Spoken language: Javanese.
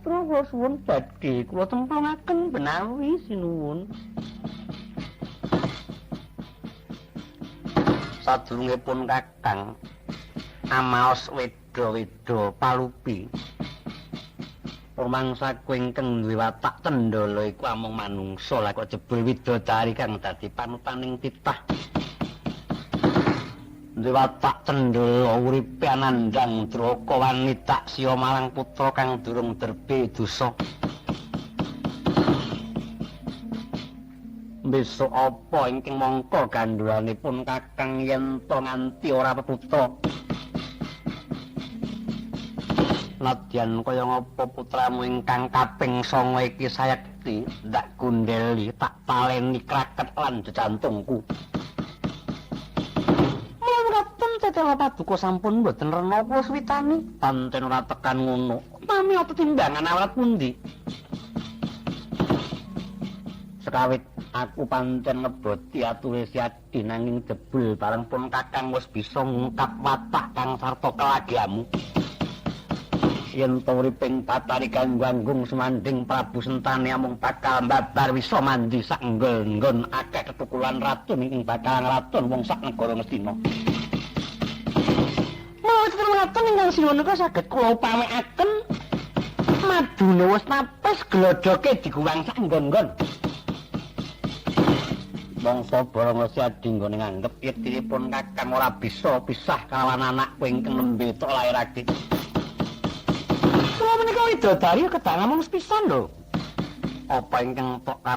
Putra kula suwun badhe kula cemplungaken benawi sinuwun. Sadurungipun Kakang amaos weda-weda palupi. Rumangsaku ingkang duwe watak cendhala iku amung manungsa, lah kok jebul widodari kang dadi panutaning titah. Duwe watak cendhala uripe anandhang draka wani tak siya marang putra kang durung derbe dosa. Besok apa ingkang mangka gandhulanipun Kakang yen to nganti ora peputra? Nadyan kaya ngapa putramu ingkang kaping 9 iki sayekti ndak gundeli tak taleni kraket lan jejantungku. Mula tetela paduka sampun mboten rena kula suwitani. Pancen ora tekan ngono. Pami apa timbangan awrat pundi? Sekawit aku pancen ngeboti ature Siadi nanging jebul bareng pun Kakang wis bisa ngungkap watak kang sarta kelagiamu. Yen to uriping Bathari Ganggu sumanding Prabu Sentani amung bakal mbabar wisa mandi sak nggon-nggon akeh ketukulan ratun ing bakal ngratun wong sak negara Ngastina. Menawi ngaten ingkang sinuwun saged kula upamekaken madune wis napis glodhoke diguwang sak nggon-nggon. Mangsa Baranga Siadi nggone nganggep yektinipun Kakang ora bisa pisah kalawan anakku ingkang nembe tok lairake. Kula menika widodari kedah namung sepisan lho. Apa ingkang tok